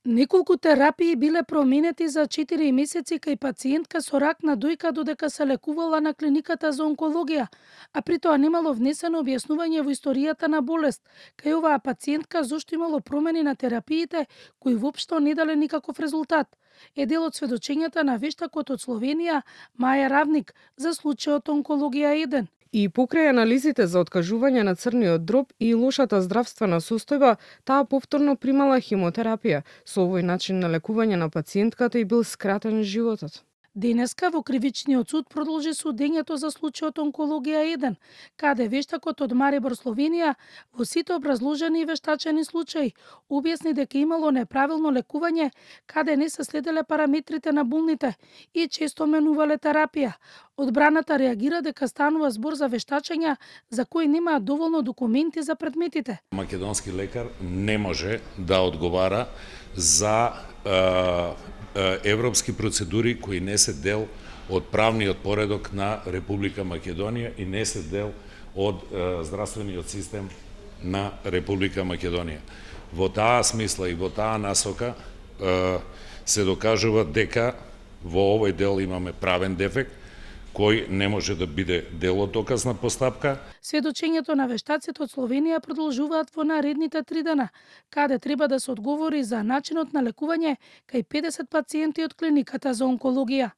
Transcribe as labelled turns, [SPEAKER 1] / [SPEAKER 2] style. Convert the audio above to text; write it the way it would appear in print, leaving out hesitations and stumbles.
[SPEAKER 1] Неколку терапии биле променети за 4 месеци кај пациентка со рак на дојка додека се лекувала на клиниката за онкологија, а при тоа немало внесено објаснување во историјата на болест, кај оваа пациентка зошто имало промени на терапиите кои воопшто не дале никаков резултат. Е дел од сведочењата на вештакот од Словенија Маја Равник за случајот онкологија 1.
[SPEAKER 2] И покрај анализите за откажување на црниот дроб и лошата здравствена состојба, таа повторно примала хемотерапија. Со овој начин на лекување на пациентката и бил скратен животот.
[SPEAKER 1] Денеска во кривичниот суд продолжи судењето за случајот онкологија 1, каде вештакот од Марибор, Словенија, во сите образложени и вештачени случаи, објасни дека имало неправилно лекување, каде не се следеле параметрите на болните и често менувале терапија. Одбраната реагира дека станува збор за вештачења за кои немаат доволно документи за предметите.
[SPEAKER 3] Македонски лекар не може да одговара за европски процедури кои не се дел од правниот поредок на Република Македонија и не се дел од здравствениот систем на Република Македонија. Во таа смисла и во таа насока се докажува дека во овој дел имаме правен дефект кој не може да биде дел од доказна постапка.
[SPEAKER 1] Сведочењето на вештаците од Словенија продолжуваат во наредните 3 дена, каде треба да се одговори за начинот на лекување кај 50 пациенти од клиниката за онкологија.